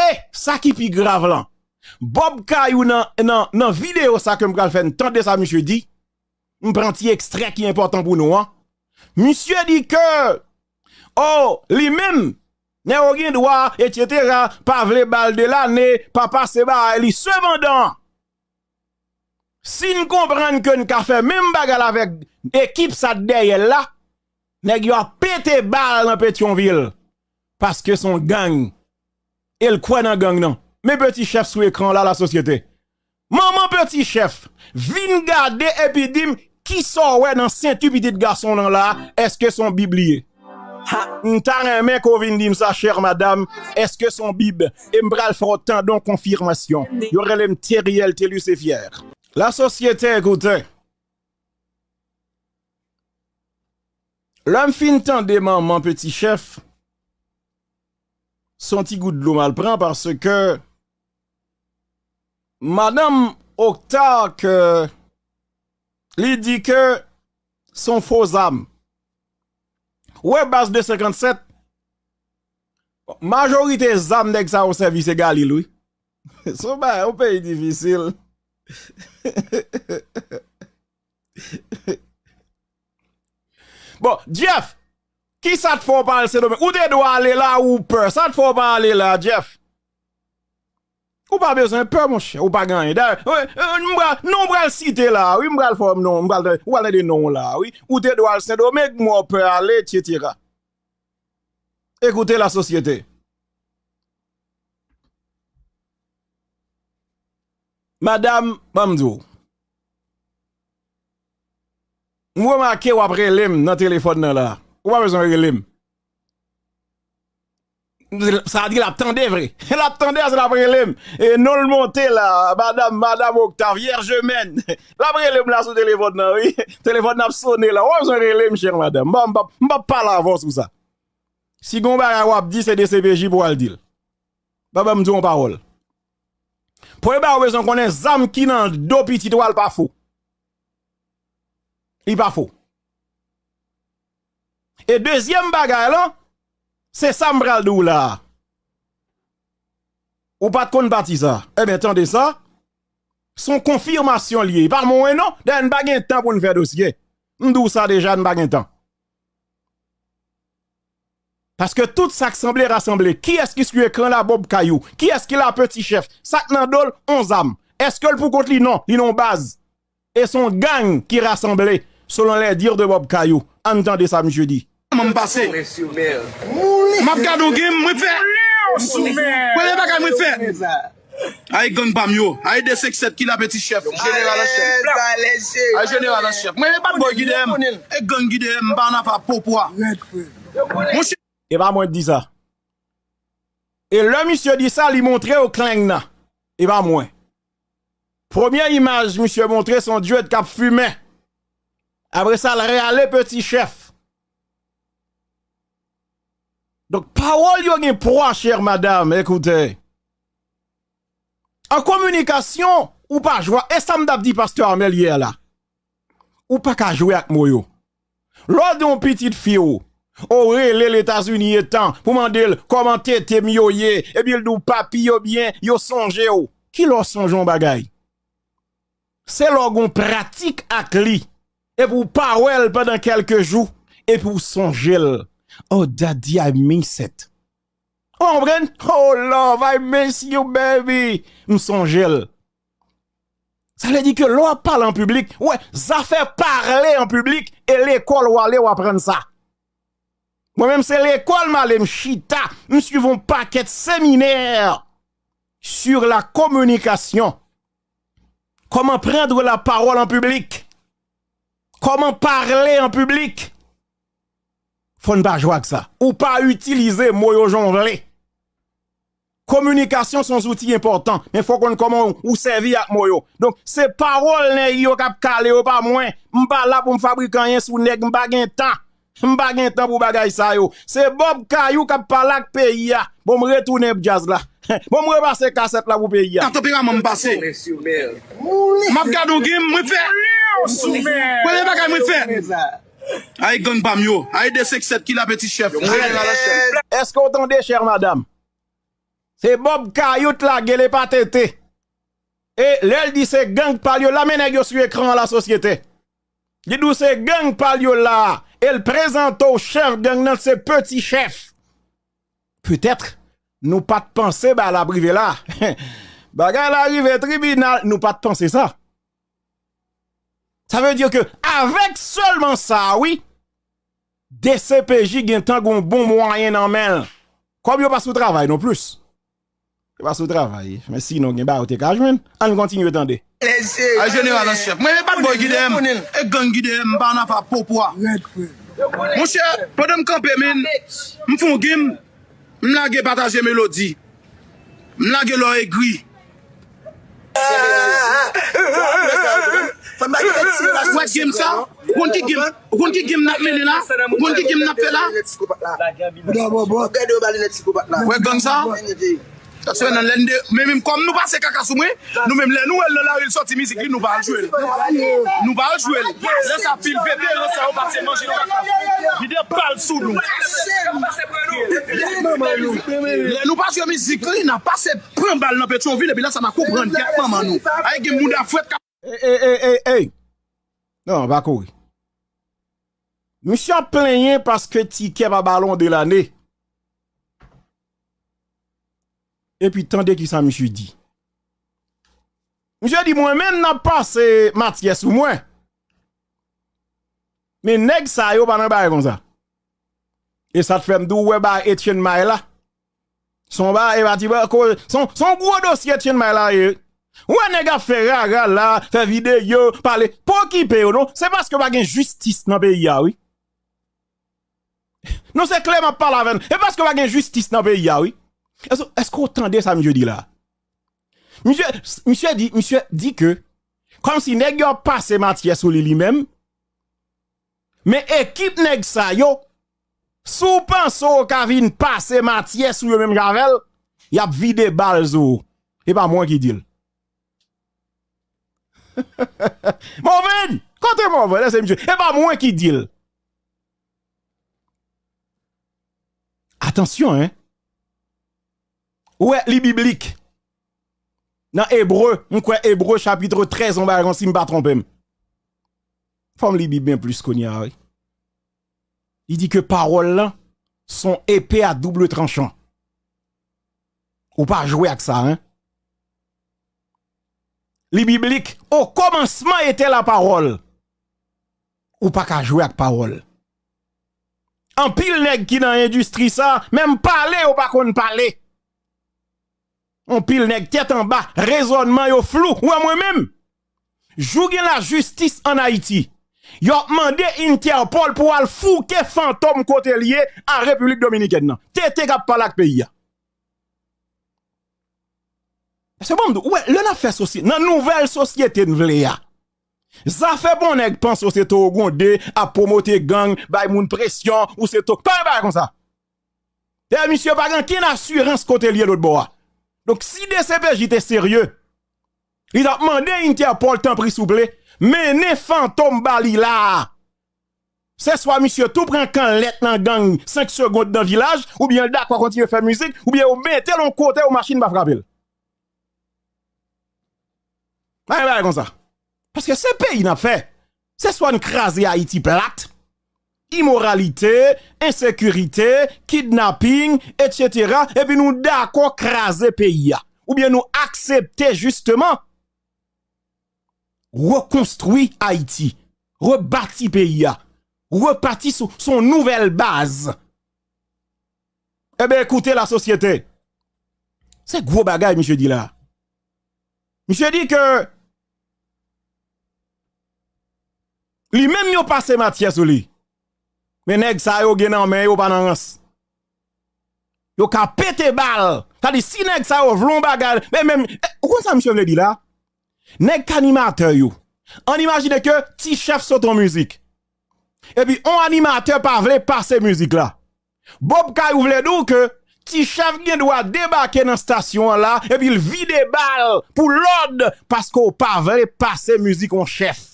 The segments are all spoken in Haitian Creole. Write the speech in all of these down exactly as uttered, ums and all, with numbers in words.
E sa ki pi grav lan, Bob Kayou nan, nan, nan videyo sa ke m pral fè n tande sa misye di. M pran ti ekstrè ki enpòtan pou nou an. Misye di ke, o, li menm, nèg yo gen dwa, etsetera, pa vle ba l de lane, pa pase ba li. Sepandan, si n konprann ke n ka fè menm bagay la avèk ekip sa dèyè l la, nèg yo ap pete bal nan Petyonvil. Paske se yon gang. E l kwè nan gang nan. Men Peti Chèf sou ekran la, lasosyete. Manman Peti Chèf, vin gade epi di m kisa w wè nan senti pitit gason w lan la, èske se yon bib li ye? M ta renmen ke w vin di m sa, chè madanm, èske se yon bib? E m pral fè w tande yon konfimasyon. Yo rele m Theriel Thelus Efier. Lasosyete, ekoute. Lè m fin tande manman Peti Chèf, se yon ti gout dlo m al pran paske madanm Octa ke li di ke se yon fo zam. Ou wè baz de senkannsèt, majorite zam nèg sa yo sèvi se Galil, wi. Se yon bagay, yon peyi difisil. Bon, Jeff, kisa t fè w pa al Sendomeng? Ou te dwe ale la, ou pè. Sa t fè w pa ale la, Jeff? Ou pa bezwen pè, monchè. Ou pa gen anyen. Dayè, e, e, m pral, non, m pral site la, wi, m pral fè w non, m pral, ou pral tande non w la, wi. Ou te dwe al Sendomeng, mwen w pè ale, etsetera. Ekoute lasosyete. Madanm, ban m di w. M remake w ap rele m nan telefòn nan la. Ou pa bezwen rele m. Sa di l ap tande vre. L ap tande, se l ap rele m. E non l monte la, madanm, madanm Octa, Vierge Mèn. L ap rele m la sou telefòn nan, wi. Telefòn nan ap sone la. Ou pa bezwen rele m, chè madanm. M pa, m pa, m pa pale avè w sou sa. Si gon bagay w ap di, se D C P J pou w al di l. Papa m di yon pawòl. Premye bagay ou bezwen konnen, zam ki nan do pitit ou a, l pa fo. Li pa fo. E dezyèm bagay lan, se sa m pral di w la a. Ou pa t konn pati sa. Ebyen, tande sa. Se yon konfimasyon li ye. Li pa mwen non. Dayè, n pa gen tan pou n fè dosye. M di w sa deja, n pa gen tan. Paske tout sa k sanble rasanble. Kiyès ki sou ekran la? Bob Kayou. Kiyès ki la? Peti Chèf. Sa k nan do l? On zam. Èske l pou kont li? Non. Li nan yon baz. E se yon gang ki rasanble, selon les dires de Bob Kayou. Ann tande sa misye di. Kòman m pase? M ap gade yon game, mwen fè. Premye bagay mwen fè. Ay gang pa m yo. Ay de senk sèt ki la, Peti Chèf. Jeneral an chèf. Ay jeneral an chèf. Mwen e bad bòy ki dèyè m. E gang ki dèyè m, m pa nan afa popwa. Monchè. E pa mwen k di sa. E lè misye di sa, li montre yo kleng nan. E pa mwen. Premye imaj misye montre, se yon djwèt k ap fimen. Apre sa, l rale Peti Chèf. Donk, pawòl yo gen pwa, chè madanm, ekoute. An kominikasyon, ou pa jwe. E sa m t ap di pastè Armel yè la. Ou pa ka jwe ak mo yo. Lè w di yon pitit fi w, ou rele Letazini etan pou mande l kòman tete m yo ye, epi l di w papi yo byen, yo sonje w. Kilè w sonje yon bagay? Se lè w gen yon pratik ak li, epi w pa wè l pandan kèlke jou, epi w sonje l. Oh, daddy, I miss it. Ou konprann? Oh, love, I miss you, baby. M sonje l. Sa vle di ke lè w ap pale an piblik, ou wè, zafè pale an piblik, e lekòl w ale, w aprann sa. Mwen menm, se lekòl m ale, m chita, m swiv yon pakèt seminè sur la communication. Comment prendre la parole en public? Kòman pale an piblik? Fò n pa jwe ak sa. Ou pa itilize mo yo jan w vle. Kominikasyon se yon zouti enpòtan, men fò w konn kòman ou sèvi ak mo yo. Donk, se pawòl nèg yo k ap kale yo, pa mwen. M pa la pou m fabrike anyen sou nèg, m pa gen tan. M pa gen tan pou bagay sa yo. Se Bob Kayou k ap pale ak peyi a. Bon, m retounen djaz la. Bon, m repase kasèt la pou peyi a. Nan tanperaman m pase. M ap gade yon game, mwen fè. Premye bagay mwen fè. Ay gang pa m yo. Ay de senk sèt ki la, Peti Chèf. Jeneral an chèf. Èske w tande, chè madanm? Se Bob Kayou t lage l, e pa Tete. E lè l di se gang pa l yo la, men nèg yo sou ekran an, lasosyete. Li di w se gang pa l yo la, e l prezante w chèf gang nan, se peti chèf. Petèt, nou pa t panse bagay la ap rive la. Bagay la rive tribinal, nou pa t panse sa. Sa vle di ke avèk sèlman sa, wi, D C P J gentan gon bon mwayen nan men l. Kòm yo pa sou travay non plis. Yo pa sou travay. Men sinon, gen bagay yo te ka jwenn. Ann kontinye tande. Ay, jeneral an chèf. Mwen, e bad boy ki dèyè m. E gang ki dèyè m. M pa nan afè popo a. Monchè, pandan m kanpe, men, m fè yon game, m lage pataje melodi. M lage lò egri. Ou wè game sa? Ou konn ki game, ou konn ki game n ap mennen la? Ou konn ki game n ap fè la? Ou wè gang sa? Sa se nan lè n de, men menm kòm nou pase kaka sou mwen, nou menm lè nou wè l nan lari l sòti mizik li, nou pa al jwe l. Nou pa al jwe l. Lè sa pil veteran sa yo pase manje kaka. Vide bal sou nou. Lè nou pa jwe mizik li, n a pase pran bal nan Petyonvil, epi lè sa n a konprann kèt manman nou. Ay gen mouda fwèt k ap Ey, ey, ey, ey, ey. Non, pa kouri. Misye ap plenyen paske tikè pa Ballon de Lane. Epi tande kisa misye di. Misye di, mwen menm n ap pase matyè sou mwen. Men nèg sa yo pa nan bagay konsa. E sa t fè m di w wè bagay Etienne May la. Se yon bagay, e pa ti bagay, ko-, se yon, se yon gwo dosye Etienne May la ye. Ou wè nèg ap fè rara la, fè videyo, pale. Pa okipe yo non. Se paske pa gen jistis nan peyi a, wi. Non, se klè m ap pale avè n. E paske pa gen jistis nan peyi a, wi. Èske, èske w tande sa misye di la? Misye, misye di, misye di ke, kòmsi nèg yo ap pase matyè sou li, li menm, men ekip nèg sa yo, si w panse w ka vin pase matyè sou yo menm jan avè l, y ap vide bal sou ou. E pa mwen ki di l. Morvan! Kote Morvan? Lèse misye. E pa mwen ki di l. Atansyon, en. Ou wè, li biblik. Nan Ebre, m kwè Ebre chapit trèz, yon bagay konsa, si m pa twonpe m. Fò m li Bib mwen plis kounye a, wi. Li di ke pawòl lan se yon epe a double tranchan. Ou pa jwe ak sa, en. Li biblik, au commencement était la parole. Ou pa ka jwe ak pawòl. Anpil nèg ki nan endistri sa, menm pale, yo pa konn pale. Anpil nèg tèt anba, rezònman yo flou. Ou wè mwen menm? Jou gen lajistis ann Ayiti, y ap mande Interpol pou al fouke Fantom kote l ye an Repiblik Dominikèn nan. Tete k ap pale ak peyi a. Paske bon, m di w, ou wè, lè n ap fè sosyete, nan nouvèl sosyete n vle a, zafè pou yon nèg panse w se Toro Gwonde ap pwomote gang, bay moun presyon, ou se to-, pa gen bagay konsa. Dayè, misye pa gen okenn asirans kote l ye lòt bò a. Donk, si D C P J te serye, li t ap mande Interpol, tanpri, souple, mennen Fantom ba li la a. Se swa misye tou pran kanlèt nan gang senk segonn nan vilaj, oubyen l dakò kontinye fè mizik, oubyen yo mete l yon kote, yon machin pa frape l. Pa gen bagay konsa. Paske se peyi n ap fè. Se swa n kraze Ayiti plat, imoralite, ensekirite, kidnaping, etsetera, epi nou dakò kraze peyi a. Oubyen nou aksepte jisteman rekonstwi Ayiti, rebati peyi a, repati sou, sou yon nouvèl baz. Eben, ekoute lasosyete. Se gwo bagay misye di la. Misye di ke li menm yo pase matyè sou li. Men nèg sa yo gen nan men yo pa nan rans. Yo ka pete bal. Sa di, si nèg sa yo vle yon bagay, men menm, eh, ou konn sa misye vle di la? Nèg k animatè yo. Ann imajine ke Ti Chèf sot yon mizik. Epi yon animatè pa vle pase mizik la. Bob Kayou vle di w ke Ti Chèf gen dwa debake nan estasyon an la, epi l vide bal pou lòd, paske w pa vle pase mizik yon chèf.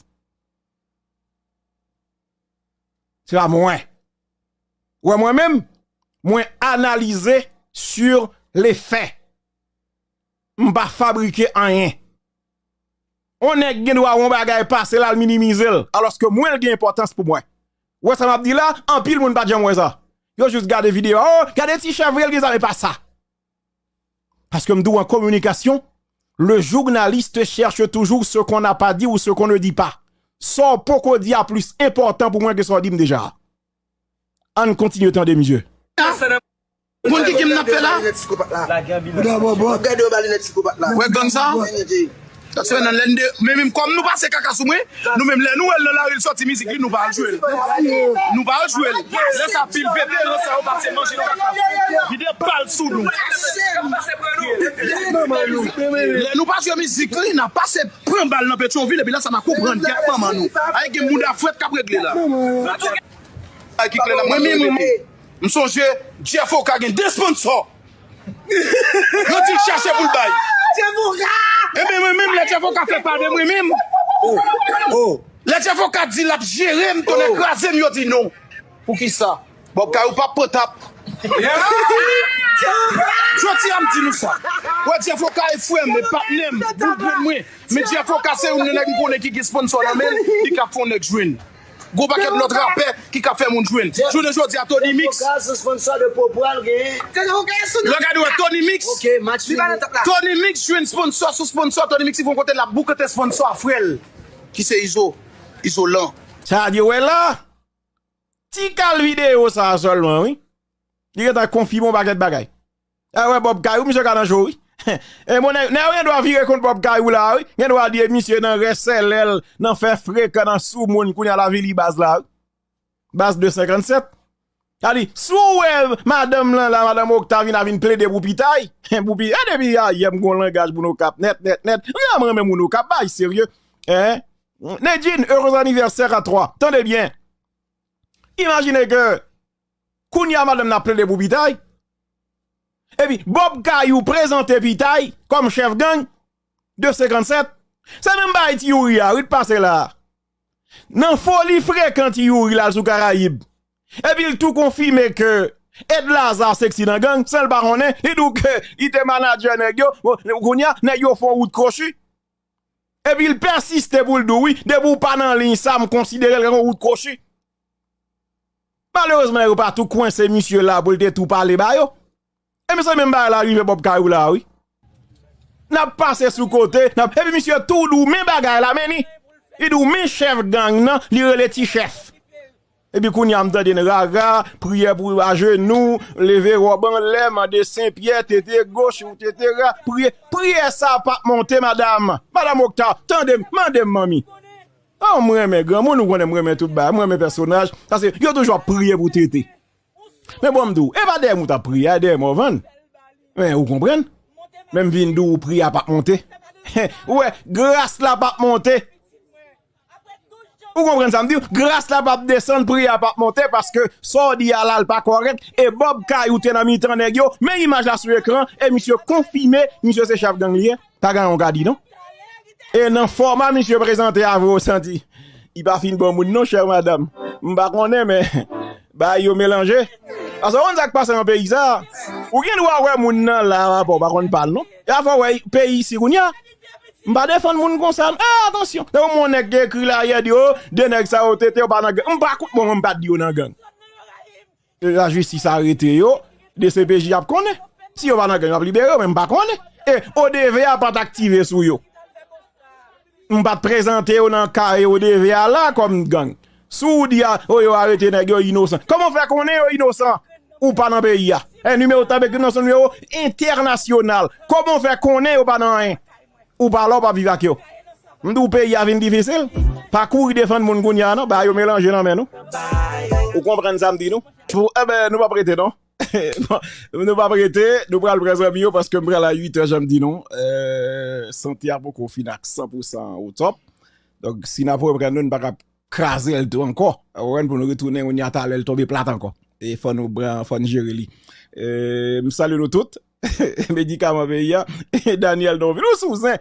Se pa mwen. Ou wè mwen menm, mwen analize sur les faits. M pa fabrike anyen. On nèg gen dwa wè yon bagay pase l, al minimize l, alòske mwen l gen enpòtans pou mwen. Ou wè sa m ap di la? Anpil moun pa t janm wè sa. Yo jis gade videyo a, oh, gade ti chèf vre, l gen zam, e pa sa. Paske m di w an kominikasyon, le journaliste cherche toujours ce qu'on n'a pas dit ou ce qu'on ne dit pas. Sa w poko di a plis enpòtan pou mwen ke sa w di m deja. Ann kontinye tande misye. Moun ki gen m nan fè la. Gade yo ba linèt sikopat la. Wè gang sa? Sa se nan lè n de, men menm kòm nou pase kaka sou mwen, nou menm lè nou wè l nan lari l sòti mizik li, nou pa al jwe l. Nou pa al jwe l. Lè sa pil pete, lè sa yo pase manje kaka. Vide bal sou nou. Lè nou pa jwe mizik li, n a pase pran bal nan Petyonvil, epi lè sa n a konprann kèk manman nou. Ay gen mouda fwèt k ap regle la. Ay ki klè la. Mwen menm, mwen, m sonje Jeff Oka gen de sponsò. Yo di l chache pou l bay. Ebyen, mwen menm, lè Jeff Oka fè pale mwen menm. Lè Jeff Oka di l ap jere m, tonnè kraze m, yo di non. Poukisa? Bob Kayou p ap pran tap. Jodi a m di nou sa. Wè, Jeff Oka e frè m, e patnè m, boul grenn mwen. Men Jeff Oka se youn nan nèg m konnen ki gen sponsò nan men l, li ka fè yon nèg jwenn. Gwo pakèt lòt rapè ki ka fè moun jwenn. Jounen jodi a, Tony Mix. Lè w gade wè Tony Mix, Tony Mix jwenn sponsò sou sponsò, Tony Mix rive yon kote l ap boukante sponsò a frè l, ki se Izo, Izolan. Sa di wè la, ti kal videyo sa a sèlman, wi. Li gentan konfime yon pakèt bagay. A wè Bob Kayou, misye ka nan cho, wi. E bon, nèg, nèg yo gen dwa vire kont Bob Kayou la, wi. Gen dwa di misye nan rèsèlè l, nan fè frekan, nan sou moun, kounye a l avili baz la, wi. Baz de senkannsèt. Sa di, si w wè madanm lan la, madanm Octavina vin plede pou pitay, pou pi, e depi ayè m gon langaj moun Okap nèt, nèt, nèt. M vrèman renmen moun Okap, bay serye. Hein? Nedjine, heureux anniversaire à toi. Tande byen. Imajine ke kounye a madanm nan ap plede pou pitay. Epi Bob Kayou prezante pitay kòm chèf gang de senkannsèt. Se menm bagay ti Youri a, wi, t pase la. Nan foli frekan ti Youri l al sou Karayib. Epi l tou konfime ke Ed Lazarre seksi nan gang, san l pa konnen, li di w ke li te manadjè nèg yo, bon, kounye a, nèg yo fè yon wout kwochi. Epi l pèsiste pou l di w, wi, depi w pa nan liy sa, m konsidere l kòm yon wout kwochi. Malerezman, yo pa tou kwense misye la pou l te tou pale ba yo. E men se menm bagay la rive Bob Kayou la, wi. N ap pase sou kote, n ap, epi misye tou di w men bagay la, men ni. Li di w men chèf gang nan, li rele ti chèf. Epi kounye a m tande n rara, priyè pou ajenou, leve wòb anlè, mande Senpyè, tete goch, ou tete ra, priyè, priyè sa p ap monte, madanm. Madanm Okta, tande m, mande m, manmi. Oh, m renmen granmoun, ou konnen m renmen tout bagay, m renmen pèsonaj. Sa se, yo toujou ap priye pou tete. Men bon, m di w, e pa dèyè m ou t ap priye, a dèyè m ou vann. Men ou konprann? Men m vin di w, priyè a p ap monte. Ou wè, gras la p ap monte. Ou konprann sa m di w? Gras la p ap desann, priyè a p ap monte, paske sa w di a la, l pa kòrèk. E Bob Kayou te nan mitan nèg yo, men imaj la sou ekran, e misye konfime, misye se chèf gang li ye. Pa gen anyen w ka di non. E nan fòma misye prezante a vre, ou santi li pa fin bon moun non, chè madanm. M pa konnen, men bagay yo melanje. Paske w konn sa k pase nan peyi sa a. Ou gen dwa wè moun nan la, apa w pa konn pa l non. E afè w wè peyi isi kounye a. M pa defann moun konsa. E, atansyon. Tankou yon nèg ki ekri la yè di, o, de nèg sa yo tete yo pa nan gang. M pa kout, bon, mwen m pa t di yo nan gang. Lajistis arete yo, D C P J ap konnen. Si yo pa nan gang, yo ap libere yo, men m pa konnen. E O D V A pa t aktive sou yo. M pa t prezante yo nan ka O D V A la kòm gang. Si w di a, o, yo arete nèg yo inosan. Kòman w fè konnen yo inosan? Ou pa nan peyi a. E nimewo w t ap ekri nan se yon nimewo entènasyonal. Kòman w fè konnen yo pa nan anyen? Ou pa la, ou p ap viv ak yo. M di w peyi a vin difisil. Pa kouri defann moun kounye a non, bagay yo melanje nan men nou. Ou konprann sa m di nou? Pou, enben, nou p ap rete non. Nou p ap rete, nou pral pran zanmi yo paske m pral a uit è jan m di nou. Euh, sante a poko fin ak san pou san au top. Donk, si n ap reprann nou, n pa ka kraze l tou ankò. Ou konprann, pou nou retounen, kounye a talè l tonbe plat ankò. E fò nou pran, fò n jere li. Euh, m salye nou tout. Medikaman peyi a, Daniel Donvil, ou sou zen.